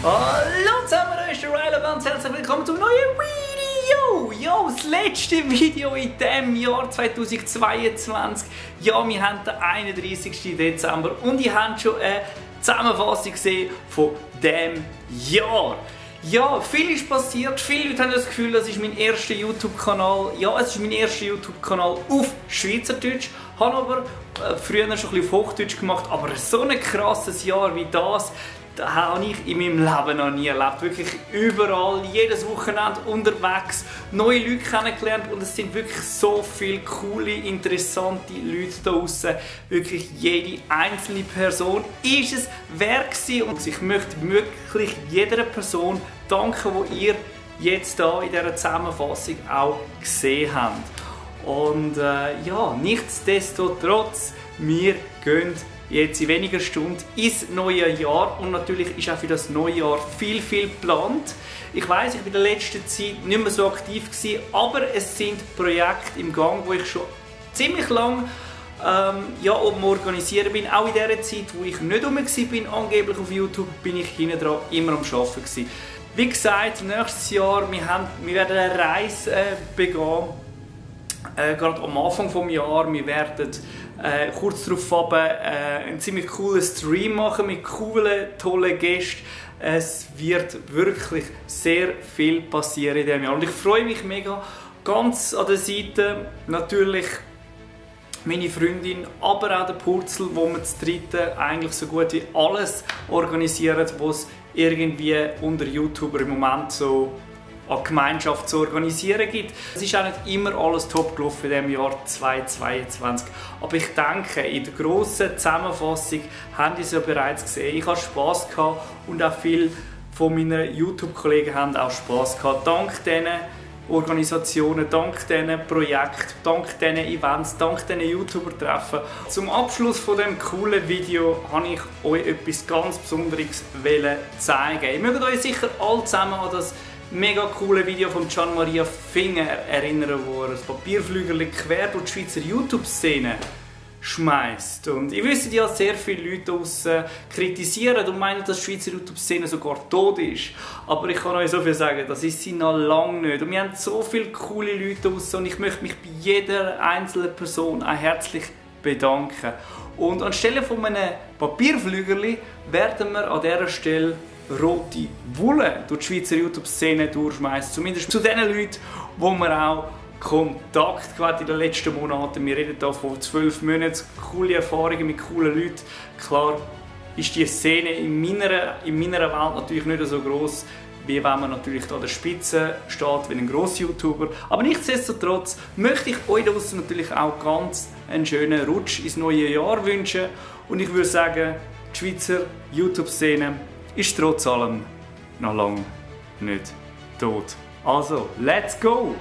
Hallo zusammen, da ist der Rylo, ganz herzlich willkommen zum neuen Video! Ja, das letzte Video in diesem Jahr 2022. Ja, wir haben den 31. Dezember und ihr habt schon eine Zusammenfassung gesehen von diesem Jahr. Ja, viel ist passiert, viele Leute haben das Gefühl, das ist mein erster YouTube-Kanal. Ja, es ist mein erster YouTube-Kanal auf Schweizerdeutsch. Ich habe aber früher schon ein bisschen auf Hochdeutsch gemacht, aber so ein krasses Jahr wie das habe ich in meinem Leben noch nie erlebt. Wirklich überall, jedes Wochenende unterwegs, neue Leute kennengelernt und es sind wirklich so viele coole, interessante Leute da draussen. Wirklich jede einzelne Person ist es wert gewesen und ich möchte wirklich jeder Person danken, die ihr jetzt hier in dieser Zusammenfassung auch gesehen habt. Und ja, nichtsdestotrotz, wir gehen jetzt in weniger Stunden ins neue Jahr und natürlich ist auch für das neue Jahr viel geplant. Ich weiss, ich war in der letzten Zeit nicht mehr so aktiv gewesen, aber es sind Projekte im Gang, wo ich schon ziemlich lang ja, am Organisieren bin. Auch in der Zeit, wo ich nicht rum war, angeblich auf YouTube, bin ich hinten dran immer am Arbeiten gewesen. Wie gesagt, nächstes Jahr, wir werden eine Reise begehen. Gerade am Anfang des Jahres, wir werden kurz darauf einen ziemlich coolen Stream machen mit coolen, tollen Gästen. Es wird wirklich sehr viel passieren in diesem Jahr und ich freue mich mega. Ganz an der Seite natürlich meine Freundin, aber auch der Purzel, wo wir zu dritten eigentlich so gut wie alles organisieren, was es irgendwie unter YouTuber im Moment so an Gemeinschaft zu organisieren gibt. Es ist auch nicht immer alles top gelaufen in diesem Jahr 2022. Aber ich denke, in der grossen Zusammenfassung haben die es ja bereits gesehen. Ich hatte Spass gehabt und auch viele von meinen YouTube-Kollegen haben auch Spass gehabt. Dank diesen Organisationen, dank diesen Projekten, dank diesen Events, dank diesen YouTuber-Treffen. Zum Abschluss von diesem coolen Video wollte ich euch etwas ganz Besonderes zeigen. Ihr mögt euch sicher alle zusammen an das mega coole Video von Gian Maria Finger erinnern, wo er ein Papierflügerli quer durch die Schweizer YouTube-Szene schmeißt. Und ich wüsste ja, sehr viele Leute draussen kritisieren und meinen, dass die Schweizer YouTube-Szene sogar tot ist. Aber ich kann euch so viel sagen, das ist sie noch lange nicht. Und wir haben so viele coole Leute draussen und ich möchte mich bei jeder einzelnen Person auch herzlich bedanken. Und anstelle von einem Papierflügerli werden wir an dieser Stelle rote Wolle durch die Schweizer YouTube-Szene durchschmeißen. Zumindest zu den Leuten, wo wir auch Kontakt gehabt in den letzten Monaten. Wir reden hier von 12 Monaten, coole Erfahrungen mit coolen Leuten. Klar ist die Szene in meiner Welt natürlich nicht so gross, wie wenn man natürlich an der Spitze steht, wie ein grosser YouTuber. Aber nichtsdestotrotz möchte ich euch draussen natürlich auch ganz einen schönen Rutsch ins neue Jahr wünschen. Und ich würde sagen, die Schweizer YouTube-Szene ist trotz allem noch lange nicht tot. Also, let's go!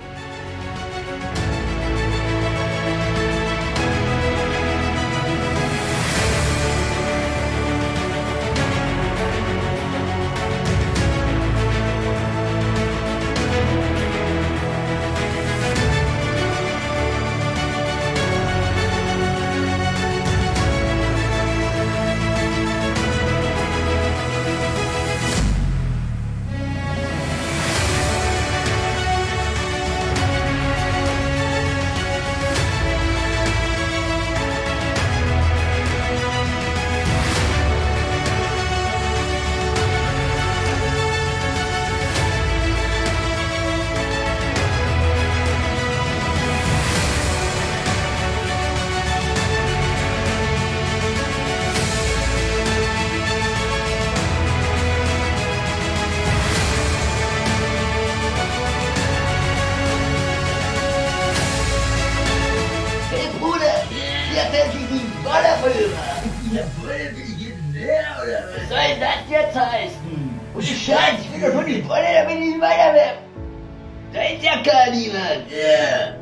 Ja, Wolle will ich jetzt mehr, oder was soll denn das jetzt heißen? Und die Scheiße, ich will doch schon die Wolle, damit ich weiter will. Da ist ja gar niemand. Ja.